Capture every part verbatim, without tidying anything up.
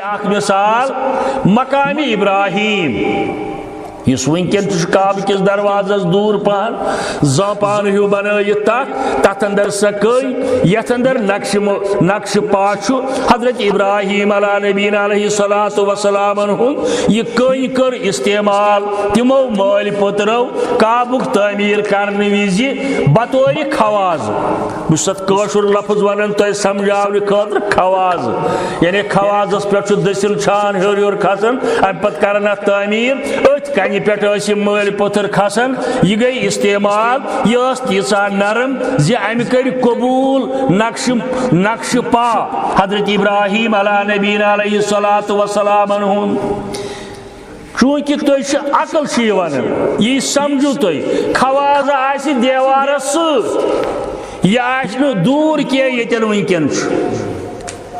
اکھ مثال، مقام ابراہیم، یُس وٕنکیٚن تہِ چھُ کعبہٕ کِس دروازس دوٗر پہن، زانٛپان ہیوٗ بنٲیِتھ تتھ، تتھ اندر سۄ کٔنۍ، یتھ اندر نقشہٕ مُ-، نقشہٕ پاہ چھُ حضرت ابراہیم علیٰ نبینا علیہ الصلوۃ والسلامن ہُنٛد۔ یہِ کٔنۍ کٔر استعمال تِمو مٲلۍ پٔترو کعبُک تعمیٖر کرنہٕ وِزِ بطورِ خواز۔ بہٕ چھُس اَتھ کٲشُر لفظ وَنان تۄہہِ سمجھاونہٕ خٲطرٕ، خواز۔ یعنی خوازَس پٮ۪ٹھ چھُ دٔسِل چھان ہیوٚر ہیوٚر کھسان، اَمہِ پَتہٕ کَران اَتھ تعمیٖر۔ أتھۍ کَنہِ پٮ۪ٹھ ٲسۍ یِم مٲلۍ پٔتھٕر کھسان۔ یہِ گٔے استعمال، یہِ ٲس تیٖژاہ نرم زِ اَمہِ کٔرۍ قبوٗل نقشہٕ، نقشہٕ پا حضرت ابراہیم علیٰ نبینا علیہ الصلوۃ والسلامن ہُنٛد۔ چوٗنٛکہِ تُہۍ چھِ، عقل چھِ یہِ وَنان، یی سَمجھِو تُہۍ، خواز آسہِ دیوارَس سۭتۍ، یہِ آسہِ نہٕ دوٗر کینٛہہ ییٚتٮ۪ن وٕنکیٚن چھُ،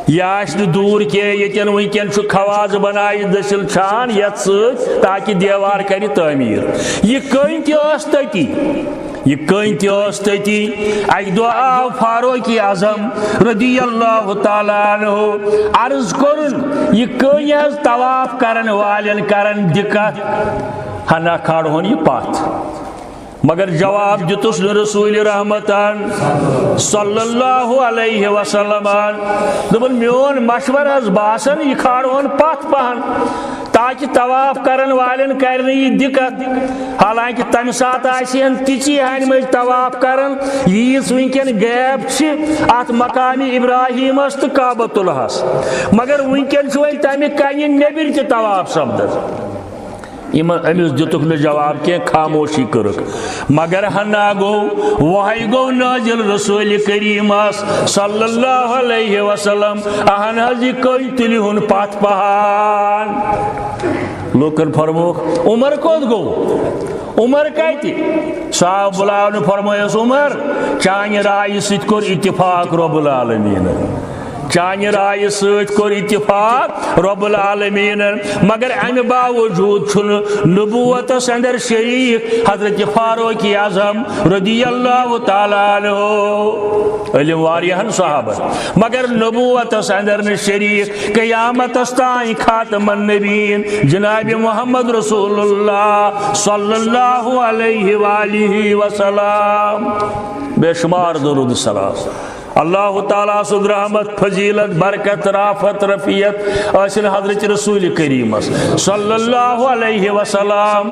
یہِ آسہِ نہٕ دوٗر کینٛہہ ییٚتٮ۪ن وٕنکیٚن چھُ۔ خواز بَنایہِ دٔسِل چھان یَتھ سۭتۍ، تاکہِ دیوار کَرِ تعمیٖر۔ یہِ کٔنۍ تہِ ٲس تٔتی۔ یہِ کٔنۍ تہِ ٲس تٔتی۔ اَکہِ دۄہ آو فاروق اعظم رضی اللہ تعالیٰ عنہ، عرض کوٚرُن، یہِ کٔنۍ حظ طواف کرن والٮ۪ن کرن دِقت، ہنا کھالہون یہِ پتھ۔ مگر جواب دیُتُس نہٕ رسول رحمتن صلی اللہ علیہ وسلمن۔ دوٚپُن، میون مشورٕ حظ باسان، یہِ کھالہون پتھ پہن۔ تاکہ طواف کرن والٮ۪ن کرِ نہٕ یہِ دِقت۔ حالانکہ تمہِ ساتہٕ آسہِ ہن تِژی ہنہِ منٛز طواف کران، ییٖژ وٕنکیٚن gap چھِ اتھ مقامِ ابراہیمس تہٕ کعبۃ اللہس۔ مگر وٕنکیٚن چھُ وۄنۍ تمہِ کنہِ نیٚبرۍ تہِ طواف سپدان۔ یِمن، أمِس دِتُکھ نہٕ جواب کینٛہہ، خاموشی کٔرٕکھ۔ مگر ہنا گوٚو، وحی گوٚو نازل رسول کریمس صلی اللہ علیہ وسلم، اہن حظ، یہِ کٔنۍ تُلِہُن پتھ پہن۔ لوٗکن فرمووُکھ، عمر کوٚت گوٚو؟ عمر کتہِ؟ صاحب بُلاونہٕ، فرمٲیس، عمر، چانہِ رایہِ سۭتۍ کوٚر اتفاق رب العالمیٖنن۔ چانہِ رایہِ سۭتۍ کوٚر اتفاق رب العالمیٖنن، مگر امہِ باوجود چھُنہٕ نبوتس اندر شریک حضرت فاروق اعظم رضی اللہ تعالیٰ عنہ۔ علم واریاہن صحابن، مگر نبوتس اندر نہٕ شریک۔ قیامتس تام خاتم النبیین جناب محمد رسول اللہ صلی اللہ علیہ وآلہ وسلم۔ بے شمار درود سلام۔ اللہ تعالیٰ سُنٛد رحمت، فضیلت، برکت، رافت، رفیت ٲسِن حضرت رسول کریمس صلی اللہ علیہ وسلم۔